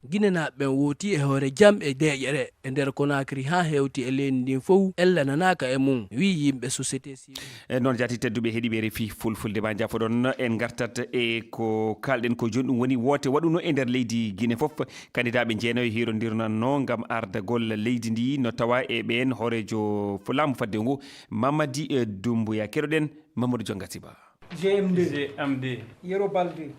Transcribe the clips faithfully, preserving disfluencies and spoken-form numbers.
Ginenaaɓe ɓen wooti e hoore jam e deeƴere e nder Conakry haa hewti e leydi ndin fow, ella nanaaka e mum, wi'i yimɓe société civile. E noon jaati tedduɓe heɗiiɓe refi fulfulde ma jafoɗon, en ngartat e ko kaalɗen ko jooni, ɗum woni woote waɗuno e nder leydi Guinée fof. Kandidaaɓe jeenayo hirondirnanno ngam ardagol leydi ndi, no tawa e ɓeen hooreejo laamu fadde ngu, Mamadi, eh, Doumbouya. Keɗoɗen Mamadou Jonga Siba. G M D. G M D. Yero Balde.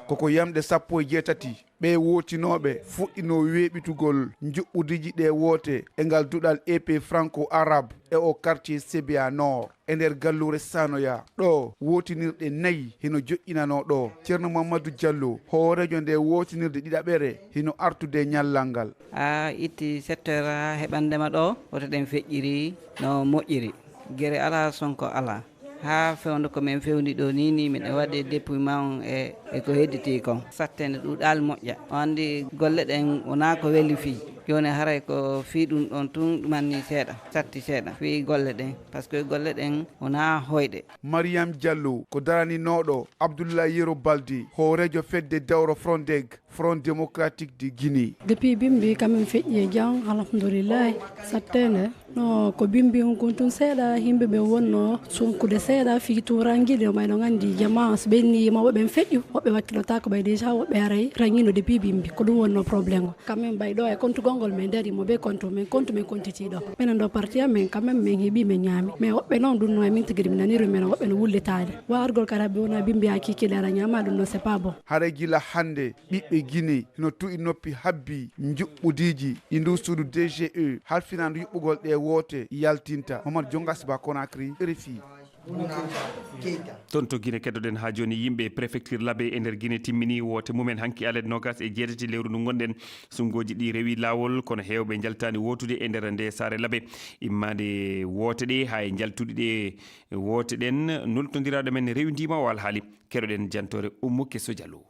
Koko yamɗe sappo e jeetati ɓe wootinooɓe fuɗɗinoo weeɓitugol njuɓɓudiiji ɗe woote e ngal duɗal E P franco-arabe e o quartier Sebia Nord e nder galluure Sanoya. Ɗo wootinirɗe nayi hino joƴƴinanoo ɗo. Ceerno Mamadou Diallo, hooreejo nde wootinirde ɗiɗaɓere, hino artude ñallal ngal. A itti sept heures haa heɓandema ɗo, wote ɗen feƴƴiri no moƴƴiri. Gere alaa, sonko alaa. Haa fewndo ko min fewndi ɗo ni, ni miɗen waɗi dépouillement on e, e ko hedditi kon. Sattende ɗuuɗaali moƴƴa. O anndi golle ɗen wonaa ko weli fii. Jooni haray ko fii ɗum ɗon tun ɗumanni seeɗa, satti seeɗa fii golle ɗen, parce que golle ɗen wonaa hoyɗe. Mariam Diallo ko daraninooɗo Abdoulaye Yero Balde, hooreejo fedde dawro Frondeg, Front Démocratique de Guinée. Depuis bimbi kam min feƴƴi e jam, alhamdulillahi. Sattende no ko bimbi on kon tun seeɗa, yimɓe ɓe wonno sunkude seeɗa fii turangi ɗi, o may no nganndi jama so ɓenni mawɓe ɓen feƴƴu, woɓɓe wakkilotaako ɓay déjà, woɓɓe haray rangino depuis bimbi. Ko ɗum wonno problème o. Quand même ɓay ɗo e compte gongol men dari mo be compte men, compte men compte ti ɗo. Minen ɗo parti amen quand même min heɓi min ñaami. Mais woɓɓe noon ɗum no e min tigi ɗi mi naniri men woɓɓe no wullitaade. Wa argol kadi habbi wona bimbi haa kiikiiɗe ara ñaama ɗum no c'est pas bon. Haray gila hannde ɓiɓɓe Guinée no tu'i noppi habbi njuɓɓudiiji ɗi ndu suudu D G E halfinaandu yuɓɓugol ɗe woote yaltinta. Momar Jongas Ba Conakry, R F I. Toon to Guinée keddoɗen haa jooni, yimɓe préfecture Labé e nder Guinée timmini woote mumen hanki alet noogas e jeetati lewru ndu ngonɗen. Sunngooji ɗi rewi laawol, kono heewɓe njaltaani wootude e nder nde saare Labé. Immaade woote ɗe haa e njaltuɗi ɗe woote ɗen, nultondiraaɗo men rewndiima o alhaali. Keɗoɗen jantoore Ummu Keso Diallo.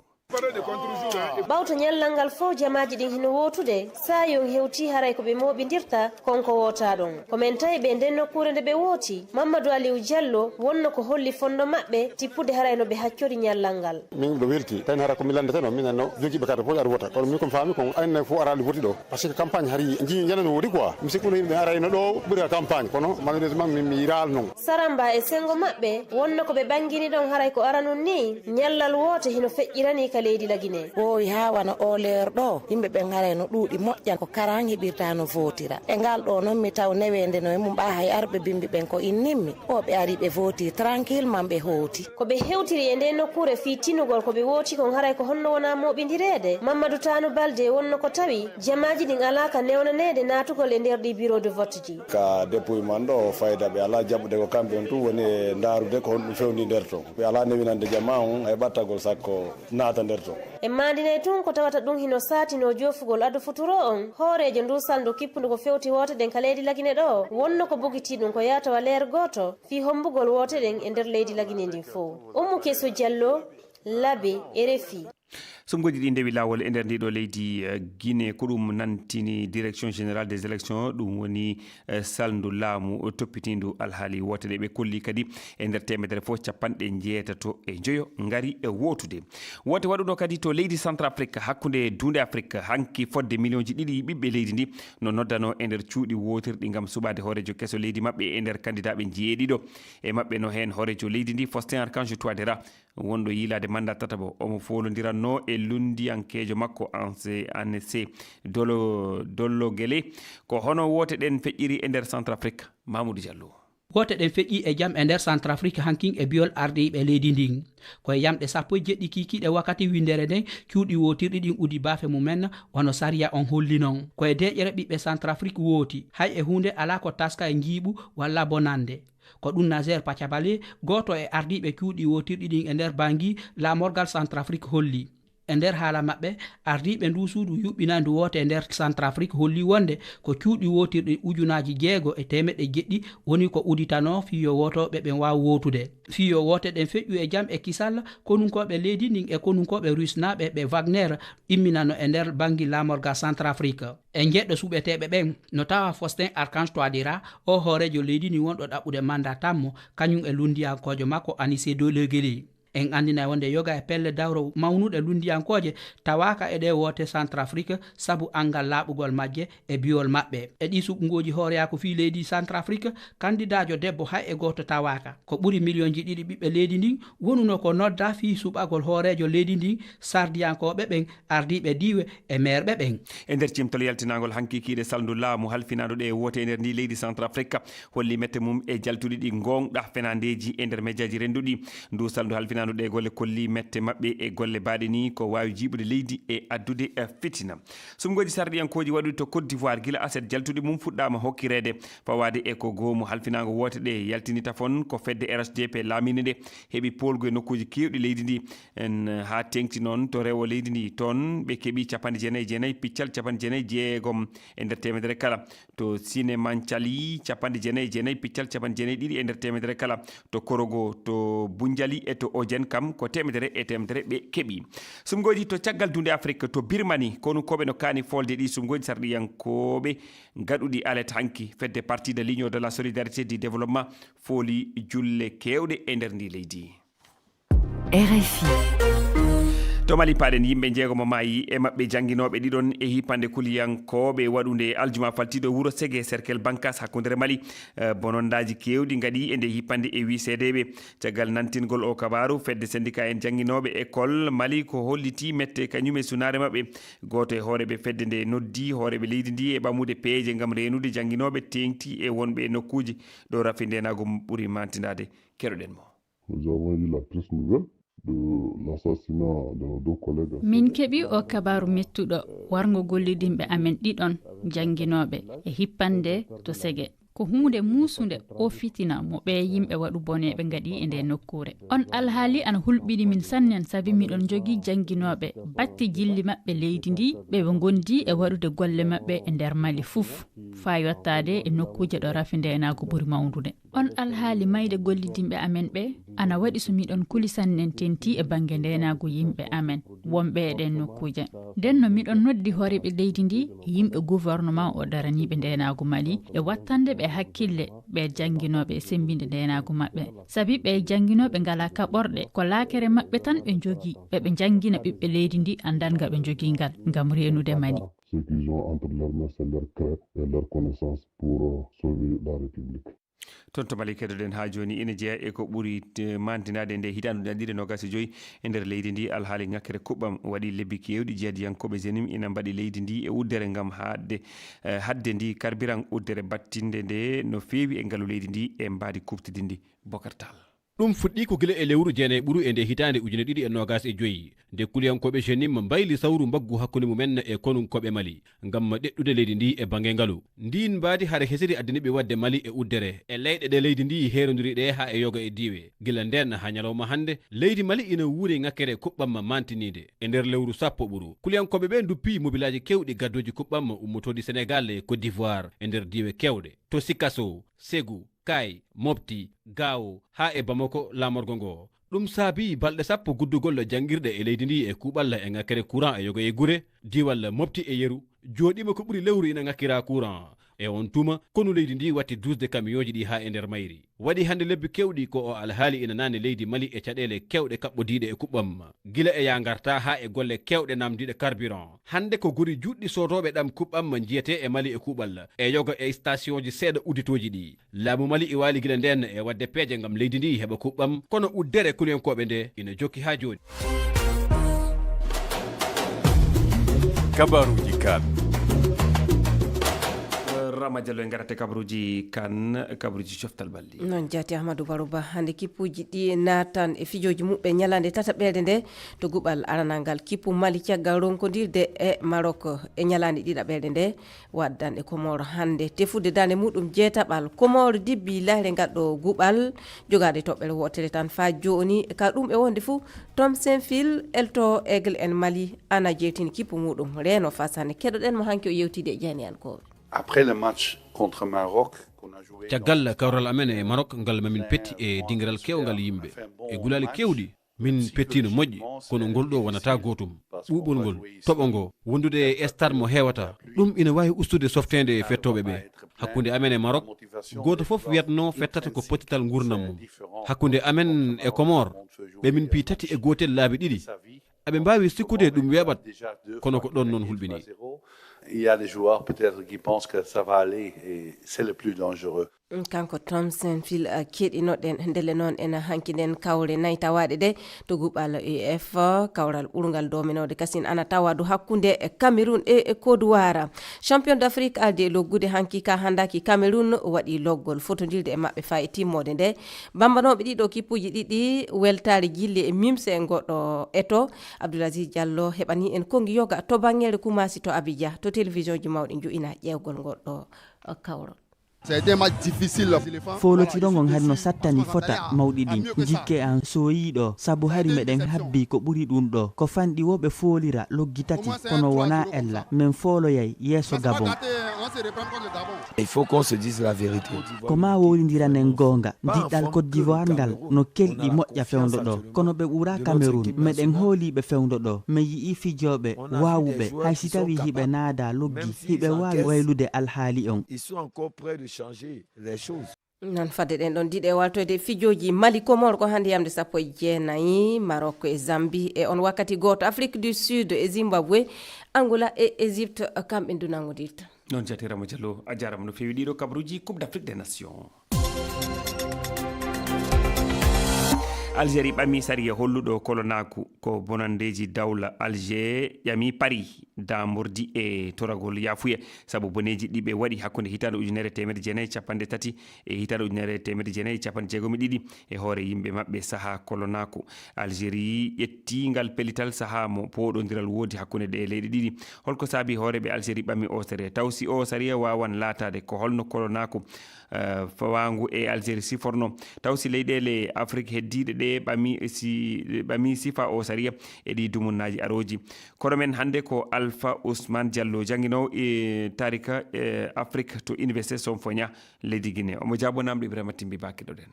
Ɓawto ñallal ngal fof jamaaji ɗin hino wootude, saa'i on hewtii haray ko ɓe mooɓindirta kon ko wootaa ɗon. Ko men tawi ɓe nden nokkuure nde ɓe wooti, Mamadou Aliou Diallo wonno ko holli fonndo maɓɓe tippude haray no ɓe haccori ñallal ngal. Min ɗo welti, tawi hara ko mi lanndeteno, minen no jogiiɓe carte fof aɗa wota. Kono min ko mi faami kon, ayne fof araali woti ɗo. Parce que campagne hari, jii, janano woodi quoi. Mi sikkuno yimɓe arayno ɗo ɓuri ka campagne, kono malheureusement min mi yiraali non. Saramba e senngo maɓɓe, wonno ko ɓe ɓangini ɗon haray ko aranun ni, ñallal woote hino feƴƴiranii ka leydi Lagine. Ɓooyi haa wano oo leer ɗo, yimɓe ɓen haray no ɗuuɗi moƴƴa, ko karan heɓirta no vootira. E ngal ɗo non mi taw neweende no e mum ɓa hay arɓe bimbi ɓen ko innimmi. O ɓe ari ɓe vooti tranquillement ɓe hooti. Ko ɓe hewtiri e nde nokkuure fii tinugol ko ɓe wooti kon haray ko honno wonaa mooɓindireede. Mamadou Tanu Balde wonno ko tawi jamaaji ɗin alaa ka newnaneede naatugol e nder ɗi bureau de vote ji. Ka dépouillement ɗo, fayda ɓe alaa jaɓude, ko kamɓe on tun woni e ndaarude ko honɗum fewndi nder ton. Ɓe alaa newinande jamaa on hay ɓattagol sakko naata nder ton. E maandinay tun ko tawata ɗum hino saatinoo joofugol ado futuro on, hooreejo ndu salndu kippundu ko fewti woote ɗen ka leydi Lagine ɗo, wonno ko bugitii ɗum ko yaatawa leer gooto fii hombugol woote ɗen e nder leydi Lagine ndin fow. Ummu Keso Diallo, Labe, R F I. Sumgooji ɗi ndewi laawol e nder ndiɗo leydi, eh, Guinée, ko ɗum nantini Direction Générale des Élections, ɗum woni, eh, salndu laamu toppitiindu alhaali woote ɗe. Ɓe kolli kadi e nder teemedere fof capanɗe njeetato e njoyo ngari e wootude. Woote waɗuɗo kadi to leydi Centrafrique, hakkunde duunde Afrique, hanki fodde miliyonji ɗiɗi ɓiɓɓe leydi ndi no noddano e nder cuuɗi wootirɗi ngam suɓaade hooreejo keso leydi maɓɓe e nder kandidaaɓe njeeɗiɗo. E maɓɓe no heen hooreejo leydi ndi, Faustin Archange Touadéra, wonɗo yiilaade mandat tataɓo. Omo foolondiranno e lunndiyankeejo makko, Anse, Anse Dolo, Dollo Guélé. Ko hono woote ɗen feƴƴiri e nder Centrafrique? Mamoudou Diallo. Woote ɗen feƴƴi e jam e nder Centrafrique hankin e biol ardiiɓe leydi ndin. Ko e yamɗe sappo e jeɗɗi kiikiiɗe wakkati winndere nden, cuuɗi wootirɗi ɗin uddi baafe mumen, wano sariya on holli non. Ko e deeƴere ɓiɓɓe Centrafrique wooti. Hay e huunde alaa ko taska e njiiɓu walla bonannde. Ko ɗum Nazer Pacabale, gooto e ardiiɓe cuuɗi wootirɗi ɗin e nder Bangui, laamorgal Centrafrique holli. E nder haala maɓɓe, ardiiɓe nduu suudu yuɓɓinaandu woote e nder Centrafrique holli wonde ko cuuɗi wootirɗi ujunaaji jeego e teemeɗɗe jeɗɗi woni ko udditanoo fii yo wootooɓe ɓen waaw wootude. Fii yo woote ɗen feƴƴu e jam e kisal, konunkooɓe leydi ndin e konunkooɓe Rusnaaɓe ɓe Wagner imminano e nder Bangui laamorgal Centrafrique. E njeɗɗo suɓeteeɓe ɓen no tawa Faustin Archange Touadéra, o hooreejo leydi ndin wonɗo ɗaɓɓude mandat tammo, kañum e lunndiyankoojo makko Anise Dolo Guélé. En anndinay wonde yoga e pelle dawro mawnuɗe lunndiyankooje tawaaka e ɗee woote Centrafrique sabu anngal laaɓugol majje e biwol maɓɓe. E ɗii suɓngooji hooreyaaku fii leydi Centrafrique, kandidaajo debbo hay e gooto tawaaka. Ko ɓuri miliyonji ɗiɗi ɓiɓɓe leydi ndin wonunoo ko nodda fii suɓagol hooreejo leydi ndin, sardiyankooɓe ɓen, ardiiɓe diiwe e meerɓe ɓen. E nder cimtol yaltinaangol hankikiiɗe, salndu laamu halfinaandu ɗee woote e nder ndii leydi Centrafrique holli mette mum e jaltuɗi ɗi gooŋɗa fenaandeeji e nder mejaaji rennduɗi. Ndu salndu halfinaandu ɗee golle kolli mette maɓɓe e golle baaɗe nii ko waawi jiiɓude leydi e addude, eh, fitina. Suɓngooji sarɗiyankooji waɗuɗi to Côte d'Ivoire gila aset jaltuɗi mum fuɗɗaama hokkireede fawaade e ko goomu halfinaango woote ɗe yaltini tafon ko fedde R H D P laamini nde heɓi poolgu e nokkuuji keewɗi leydi ndi. En, eh, haa teeŋti noon to rewo leydi ndi, toon ɓe keɓi capanɗe jeenayi e jeenayi piccal capanɗe jeenayi e jeegom e nder teemedere kala. To Sinemanchali, capanɗe jeenayi e jeenayi piccal capanɗe jeenayi e ɗiɗi e nder teemedere kala. To Korogo, to Bunjali e to Ojen kam ko teemedere e teemedere ɓe keɓi. Suɓngooji to caggal dunde Afrik, to Birmani, konunkooɓe no kaani folde ɗi suɓngooji sarɗiyankooɓe gaɗuɗi alet hanki. Fedde Parti de l'Union de la Solidarité du Développement fooli julle keewɗe e nder ndi leydi. R F I. To Mali paaɗen, yimɓe jeegomo maayi, e maɓɓe jannginooɓe ɗiɗon e hippande kuliyankooɓe waɗunde aljuma faltiiɗo wuro Sege, cercle Bankas, hakkundere Mali. Eh, bonondaaji keewɗi ngaɗi e nde hippande e wii seedeeɓe. Caggal nantingol o kabaaru, fedde sendika en jannginooɓe école Mali ko holliti mette kañum e sunaare maɓɓe. Gooto e hooreeɓe fedde nde noddi hooreeɓe leydi ndi e ɓamude peeje ngam reenude jannginooɓe teeŋti e wonɓe e nokkuuji ɗo rafi ndeenaagu ɓuri mantindaade. Keɗoɗen mo. Nous avons eu la triste nouvelle de l'assassinat de nos deux collègues. Min keɓi o kabaaru mettuɗo warngo gollidinɓe amen ɗiɗon jannginooɓe e hippande to Sege. Ko huunde muusunde o fitina mo ɓee yimɓe waɗu boneeɓe ngaɗi e nde nokkuure. On alhaali ana hulɓini min sannen sabi miɗon njogii jannginooɓe batti jilli maɓɓe leydi ndi ɓe ɓe ngondi e waɗude golle maɓɓe e nder Mali fuf faa yottaade e nokkuuje ɗo rafi ndeenaagu ɓuri mawndude. On alhaali mayde gollidinɓe amen ɓe ana waɗi so miɗon kuli sannen tentii e bannge ndeenaagu yimɓe amen wonɓe e ɗeen nokkuuje. Nden no miɗon noddi hooreeɓe leydi ndi, yimɓe gouvernement o daraniiɓe ndeenaagu Mali e wattande ɓe hakkille ɓe jannginooɓe e semmbinde ndeenaagu maɓɓe. Sabi ɓe jannginooɓe ngalaa kaɓorɗe, ko laakere maɓɓe tan ɓe njogii, ɓe ɓe njanngina ɓiɓɓe leydi ndi anndal nga ɓe njogii ngal ngam reenude Mali. Ce qu'ils ont entre leurs mains, c'est leur craie et leur connaissance pour, euh, sauver la République. Toon to Mali keɗoɗen haa jooni ina jeyaa e ko ɓuri, eh, mantinaade nde hitaande ujunere ɗiɗi e noogaas e joy e nder leydi ndi. Alhaali ŋakkere kuɓɓam waɗi lebbi keewɗi. Jihadiyankooɓe Jenim ina mbaɗi leydi ndi e uddere ngam haɗde, eh, haɗde ndi carburant uddere battinde nde no feewi e ngalu leydi ndi e mbaadi kuuɓtidinndi. Bokar Tall. Ɗum fuɗɗii ko gila e lewru jeenayi ɓuru e nde hitaande ujine ɗiɗi e noogaas e joy, nde kuliyankooɓe Jenim mbayli sawru mbaggu hakkunde mumen e konunkooɓe Mali, ngam ɗeɗɗude leydi ndi e bannge ngalu. Ndiin mbaadi hare hesiri addani ɓe waɗde Mali e uddere e leyɗe ɗe leydi ndi heerondiri ɗe haa e yoga e diiwe. Gila ndeen haa ñalawma hannde, leydi Mali ina wuuri ŋakkere kuɓɓam mantiniinde. E nder lewru sappo ɓuru, kuliyankooɓe ɓe nduppii mobilaaji keewɗi gadduuji kuɓɓam ummotooɗi Senegaal e Côte d'Ivoire e nder diiwe keewɗe. To Sikaso, Segu, Kaay, Mopti, Gaawo, haa e Bamako laamorgo ngo. Ɗum saabii balɗe sappo guddugol janngirɗe e leydi ndi e kuuɓal e ŋakkere courant e yoga e gure, diiwal Mopti e yeru, jooɗiima ko ɓuri lewru ina ŋakkira courant. E on tuma, konu leydi ndi watti duusde kamiyooji ɗi haa e nder mayri. Waɗi hannde lebbi keewɗi ko o alhaali ina naane leydi Mali e caɗeele keewɗe kaɓɓodiiɗe e kuɓɓam, gila e yaa ngarta haa e golle keewɗe naamndiiɗe carburant. Hannde ko guri juutɗi soodooɓe ɗam kuɓɓam njiyetee e Mali e kuuɓal, e yoga e stationji seeɗa udditooji ɗi. Laamu Mali iwaali gila ndeen e waɗde peeje ngam leydi ndi heɓa kuɓɓam, kono uddere kuliyankooɓe nde ina jokki haa jooni. Kabaruuji kan. Rama Diallo, en ngarate kabaruuji kan, kabaruuji coftal balli. Noon jaati Ahmadou Baro Ba, hannde kippuuji ɗi naatan e fijooji muɓɓe ñalaande tataɓeere nde to guɓal aranal ngal kippu Mali caggal ronkondirde e Maroc e ñalaande ɗiɗaɓeere nde. Waddan e Komoro hannde tefude dande muɗum jeetaɓal. Komoro dibbi lahre ngal ɗo guɓal jogaade toɓɓere wootere tan faa jooni. Ka ɗum e wonde fuu, Tom Saint-Phil, elto Aigle en Mali, ana jeetini kippu muɗum. Reeno Fasane, keɗoɗen mo hanki o yewtide e jeyaniyankooɓe. Après le match contre Maroc, qu'on a joué dans... Caggal kawral amen e Maroc ngal, mamin petti e dingiral keewngal yimɓe e gulaali keewɗi. Min pettiino moƴƴi, kono ngol ɗo wonata gootum. Ɓuuɓol ngol, toɓo ngo, wondude e stade mo heewata, ɗum ina waawi ustude softeende fettooɓe ɓe. Hakkunde amen e Maroc, gooto fof wiyatno fettata ko pottital nguurndam mum. Hakkunde amen e Comores, ɓe min piyi tati e gootel laabi ɗiɗi. Aɓe mbaawi sikkude ɗum weeɓat, kono ko ɗoon noon hulɓinii. Il y a des joueurs peut-être qui pensent que ça va aller et c'est le plus dangereux. Kanko Thomson Phil, uh, keɗinoɗen ndele noon ena hanki nden kawre nayi tawaɗe ɗe to guɓal E F, kawral ɓurgal dominode kasin ana tawa du hakkunde Cameroun e Côte d'Ivoire. Champion d'Afrique aldi e loggude hanki ka handaki Cameroun waɗi loggol fotondirde e maɓɓe faa e timmode nde. Bambanoɓe ɗiɗo kippuji ɗiɗi weltare jilli e mimse e goɗɗo eto. Abdoulaziz Diallo heɓani en kongi yoga to bangere Kumasi to Abidjan to télévision ji mawɗi nju'ina ƴeewgol ngol ɗo kawrol. Foolotiro ngon hari no sattani fota mawɗi ɗin. Jikke an sooyiɗo, sabu hari meɗen habbi ko ɓuri ɗun ɗo. Ko fanɗi wo ɓe foolira loggi tati, kono wona ella. Men fooloyay yeeso Gabon. Il faut qu'on se dise la vérité. Ko ma wowlindiranen goonga. Diɗɗal Côte d'Ivoire ngal no kelɗi moƴƴa fewndo ɗo. Kono ɓe ɓura Cameroun. Meɗen hooliɓe fewndo ɗo. Men yi'i fijooɓe waawuɓe. Hay si tawi hiɓe naada loggi, hiɓe waawi waylude alhaali on. Ils sont encore prêts de changer les choses. Noon fadde ɗen ɗon diɗe waltoyde fijooji Mali Komor ko hannde yamde sappo e jeenayi, Maroc e Zambie e on wakkati gooto Afrique du Sud e Zimbabwe, Angola e Égypte kamɓe ndu nanngodirta. Noon jatirama Diallo, a jarama no feewi ɗiɗo kabaruji Coupe d'Afrique des Nations. Algérie ɓami sariya holluɗo kolonaaku ko bonandeji dawla. Alger ƴami Paris dambordi e toragol yafuye sabu boneji ɗiɓe waɗi hakkunde hitande ujunere temedde jeenayi capanɗe tati e hitande ujunere temedde jeenayi capanɗe jeegomi ɗiɗi e hoore yimɓe maɓɓe saha kolonaaku. Algérie ƴetti ngal pellital saha mo pooɗondiral woodi hakkunde ɗe leyɗe ɗiɗi. Holko saabi hooreɓe Algérie ɓami o sariya? Taw si o sariya wawan laatade ko holno kolonaaku fawangu e Algérie siforno? Taw si leyɗeele Afrique heddiɗe ɗe ɓami si ɓami sifa o sariya e ɗi dumunnaaji arooji? Kono men hannde ko Alpha Ousmane Diallo, jannginoowo e taarika e Afrique to Université Sonfonia leydi Guinée. Omo jaabo namɗo Ibrahima Timbi Ba keɗoɗen.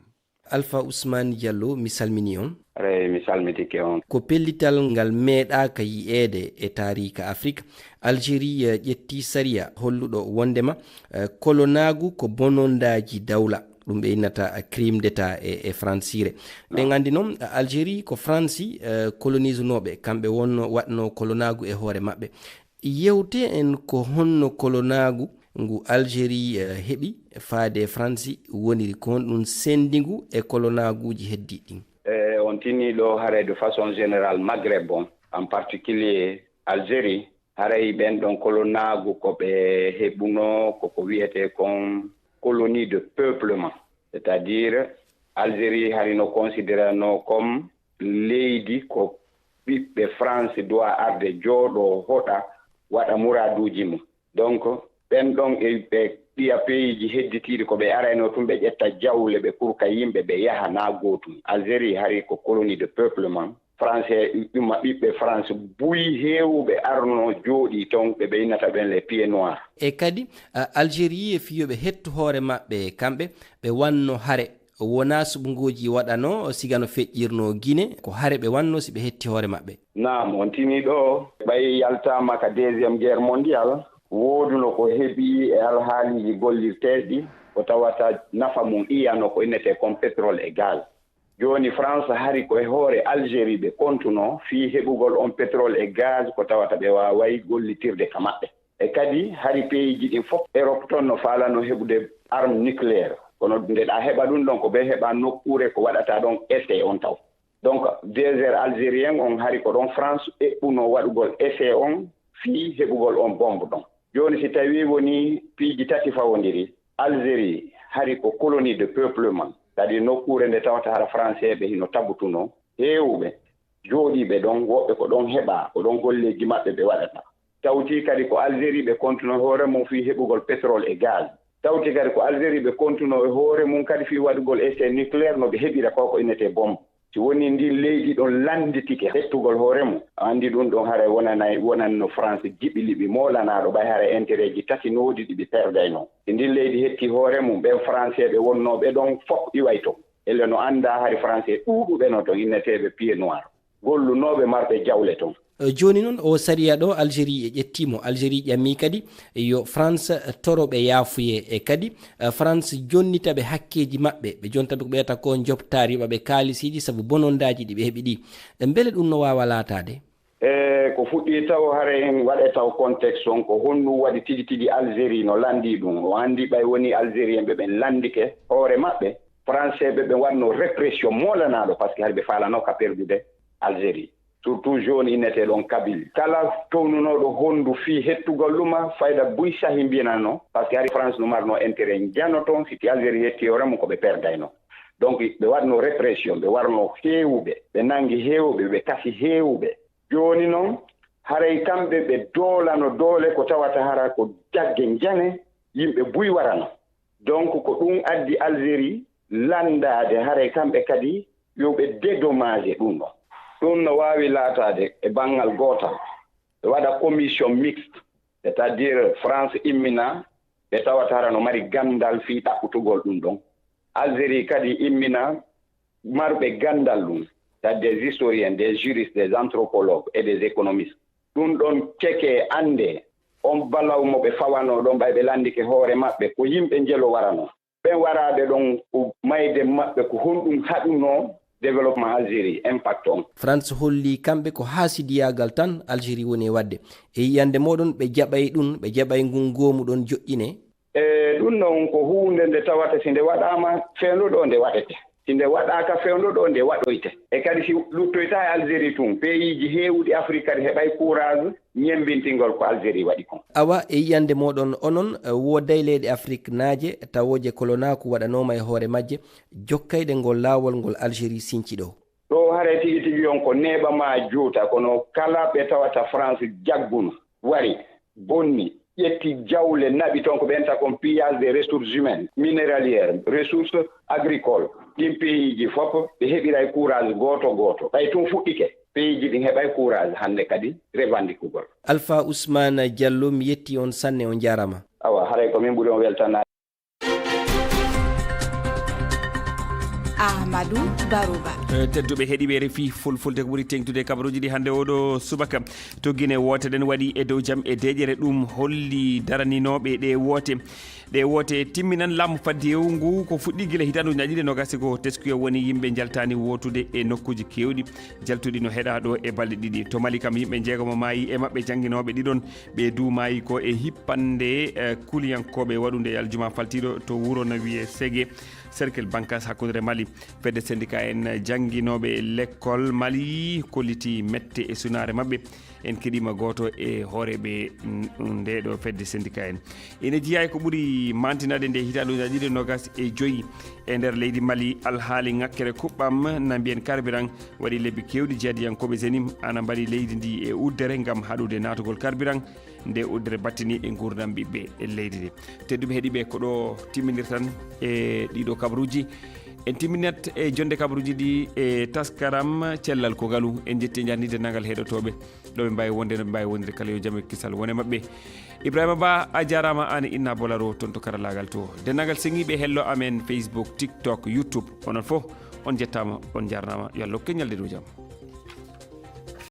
Alpha Ousmane Diallo, mi salmini on. Eyi, mi salmitike on. Ko pellital ngal meeɗaaka yi'eede e taariika Afrik. Algérie ƴetti sariya holluɗo wondema kolonaagu ko bonondaaji dawla, ɗum ɓe innata crime d'état e, e fransire. Ɗen anndi noon Algérie ko Fransi kolonisunooɓe, kamɓe wonno waɗno kolonaagu e hoore maɓɓe. Yewte en ko honno kolonaagu ngu Algérie heɓi faade Fransi woniri, ko honɗum senndi ngu e kolonaaguuji heddiiɗi ɗin? E on tinii ɗo haray de façon générale Maghreb on, en particulier Algérie, haray ɓen ɗon kolonaagu ko ɓe heɓuno ko ko wiyetee kon colonie de peuplement, c'est-à-dire Algérie hari no considérano comme leydi ko ɓiɓɓe France doit arde jooɗo hoɗa waɗa muraaduuji mum. Donc ɓen ɗon e ɓe ɗiya peyiiji hedditiiɗi ko ɓe arayno tun ɓe ƴetta jawle ɓe kurka yimɓe ɓe yaha na gootum. Algérie hari ko colonie de peuplement. Français ɗuma ɓiɓɓe France buy heewuɓe arno jooɗi ton ɓe ɓe innata ɓen les pieds noirs. E kadi Algérie e fiyooɓe hettu hoore maɓɓe kamɓe ɓe wanno hare. Wonaa suɓngooji waɗano siga no feƴƴirnoo Gine, ko hare ɓe wanno si ɓe hetti hoore maɓɓe. Naam, on tinii ɗoo, ɓay yaltaama ka Deuxième Guerre Mondiale, wooduno ko heɓi e alhaaliiji gollirteeɗi, ko tawata nafa mum iyano ko innetee kon pétrole e gaz. Jooni France hari ko e hoore Algérie ɓe kontunoo fii heɓugol on pétrole e gaz ko tawata ɓe waaway gollitirde ka maɓɓe. E kadi hari peyiiji ɗin fof Europe ton no faalano heɓude arme nucléaire, kono nde ɗa heɓa ɗum ɗon ko ɓe heɓa nokkuure ko waɗata ɗon essai on taw. Donc désert algérien on hari ko ɗon France eɓɓuno waɗugol essai on fii heɓugol on bombe ɗon. Jooni si tawi woni piiji tati fawondiri, Algérie hari ko colonie de peuplement, kadi nokkuure nde tawata hara français ɓe hino tabutuno heewuɓe jooɗiiɓe ɗon, woɓɓe ko ɗon heɓa, ko ɗon golleeji maɓɓe ɓe waɗata. Tawti kadi ko Algérie ɓe kontuno hoore mum fii heɓugol pétrole e gaz. Tawti kadi ko Algérie ɓe kontuno e hoore mum kadi fii waɗugol essai nucléaire no ɓe heɓira ko ko innetee bombe. Si woni ndin leydi ɗon lannditike hettugol hoore mum, a anndi ɗum ɗon haray wonanay, wonanno France jiɓiliɓi moolanaaɗo ɓay haray intérêt ji tati no woodi ɗi ɓe perdaynoo. Si ndin leydi hetti hoore mum, ɓen Français ɓe wonnooɓe ɗon fof iway ton. Ele no anndaa hari Français ɗuuɗuɓe no toon, inneteeɓe pieds noirs, gollunooɓe marɓe jawle toon. Eh, jooni noon, o sariya ɗo, Algérie e ƴettiimo. Algérie ƴammi kadi yo France toro ɓe yaafuye, e kadi, eh, France jonnita ɓe hakkeeji maɓɓe. Ɓe jonta ɓe ko ɓeyata ko njoɓtaari yoɓa ɓe kaalisiiji sabu bonondaaji ɗi ɓe heɓi ɗi. Eh, mbele ɗum no waawa laataade? E ko fuɗɗi taw hara en waɗe taw contexte on, ko honɗum waɗi tigi tigi Algérie no lanndi ɗum? O anndi ɓay woni Algérie en ɓe ɓen lanndike hoore maɓɓe, Français ɓe ɓen waɗno répression moolanaaɗo, parce que hari ɓe faalano ka perdude Algérie. Surtout zone innetee ɗon Kabyle. Kala townunooɗo honndu fii hettugol ɗuma, fayda buy sahi mbinano, parce que hari France no marno intérêt njano toon, si ti Algérie hetti hoore mum ko ɓe perdayno. Donc ɓe waɗno répression, ɓe warno heewuɓe, ɓe nanngi heewuɓe, ɓe kasi heewuɓe. Jooni non, haray kamɓe ɓe doolano doole ko tawata hara ko jagge njane, yimɓe buy warano. Donc ko ɗum addi Algérie lanndaade, haray kamɓe kadi yo ɓe dédommage ɗum ɗon. Ɗum no waawi laataade e banngal gootal, ɓe waɗa commission mixte, c'est-à-dire France immina ɓe tawata hara no mari ganndal fii ɗaɓɓutugol ɗum ɗon. Algérie kadi immina marɓe ganndal ɗum, c'est-à-dire des historiens, des juristes, des anthropologues et des économistes. Ɗum ɗon ceke anndee, on balaw mo ɓe fawanoo ɗon, ɓay ɓe lanndike hoore maɓɓe, ko yimɓe njelo warano. Ɓen waraaɓe ɗon, ko mayde maɓɓe, ko honɗum haɗunoo développement Algérie, impact on. France holli kamɓe ko haasidiyaagal tan Algérie woni e waɗde. E yiyannde mooɗon, ɓe jaɓay ɗum, ɓe jaɓay ngun goomu ɗon joƴƴine? E ɗum non ko huunde nde tawata si nde waɗaama fewndo ɗo nde waɗete. Si nde waɗaaka fewndo ɗo nde waɗoyte. E kadi si luttoyta e Algérie tun, peyiiji heewuɗi Afrique kadi heɓay courage ñemmbintingol ko Algérie waɗi kon. Awa, e yiyannde mooɗon onon, e, wooday leyɗe Afrique naaje tawooje kolonaaku waɗanooma e hoore majje, jokkayɗe ngol laawol ngol Algérie sinci ɗo? Ɗo haray tigi tigi on ko neeɓa maa juuta, kono kala ɓe tawata France jagguno, wari, bonni, ƴetti jawle, naɓi toon ko ɓen ta kon pillage des ressources humaines, minéralières, ressources agricoles, ɗin peyiiji fof ɓe heɓiray courage gooto gooto. Ɓay tun fuɗɗike, peyiiji ɗin heɓay courage hannde kadi revandikugol. Alpha Ousmane Diallo, mi yetti on sanne, on jaarama. Awa, haray ko min ɓuri on weltanaade. Amadou Barouba. Eh, tedduɓe heɗiɓe R F I Fulfulde, ko ɓuri teŋtude kabaruuji ɗi hannde oɗo subaka. To Gine, woote ɗen waɗi e dow jam e deeƴere. Ɗum holli daraninooɓe ɗe woote. Ɗe woote timminan laamu faddewu ngu ko fuɗɗi gila hitaande ujunaaji ɗiɗi e noogas ko teskuya woni yimɓe njaltaani wootude e nokkuuji keewɗi. Jaltuɗi no heɗaa ɗo e balɗe ɗiɗi. To Mali kam, yimɓe njeegomo maayi, e maɓɓe jannginooɓe ɗiɗon. Ɓe duumaayi ko e hippande, eh, kuliyankooɓe waɗunde e aljuma faltiiɗo to wuro no wiyee Sege, Cercle Bankas, hakkunde Mali. Fedde syndicat en jannginooɓe lekkol Mali kolliti mette e sunaare maɓɓe. En keɗiima gooto e hooreeɓe, mm, nde ɗo fedde syndicat en. Ina jeyaa e ko ɓuri maantinaade nde hitaande ujunaaji ɗiɗi e noogas e joyi e nder leydi Mali, alhaali ŋakkere kuɓɓam na mbiyen carburant waɗi lebbi keewɗi. Jeyaadiyankooɓe Zenim ana mbaɗi leydi ndi e uddere ngam haɗude naatugol carburant. Nde uddere battini e nguurndam ɓiɓɓe leydi ndi. Tedduɓe heɗiiɓe, ko ɗo timminirten e ɗiɗo kabaruuji. En timminat e jonde kabaruuji ɗi e taskaram Cellal ko Ngalu. En njetti e njarnii denndaangal heɗotooɓe, ɗo ɓe mbaawi wonde, no ɓe mbaawi wonde kala, yo jam e kisal wone maɓɓe. Ibrahima Ba, a jaaraama, aan e Inna Bolaro toon to karallaagal to. Denndaangal seŋiiɓe hello amen Facebook, TikTok, YouTube, onon fof on njettaama, on njaarnaama. Yo Allah hokku en ñalɗi dow jam.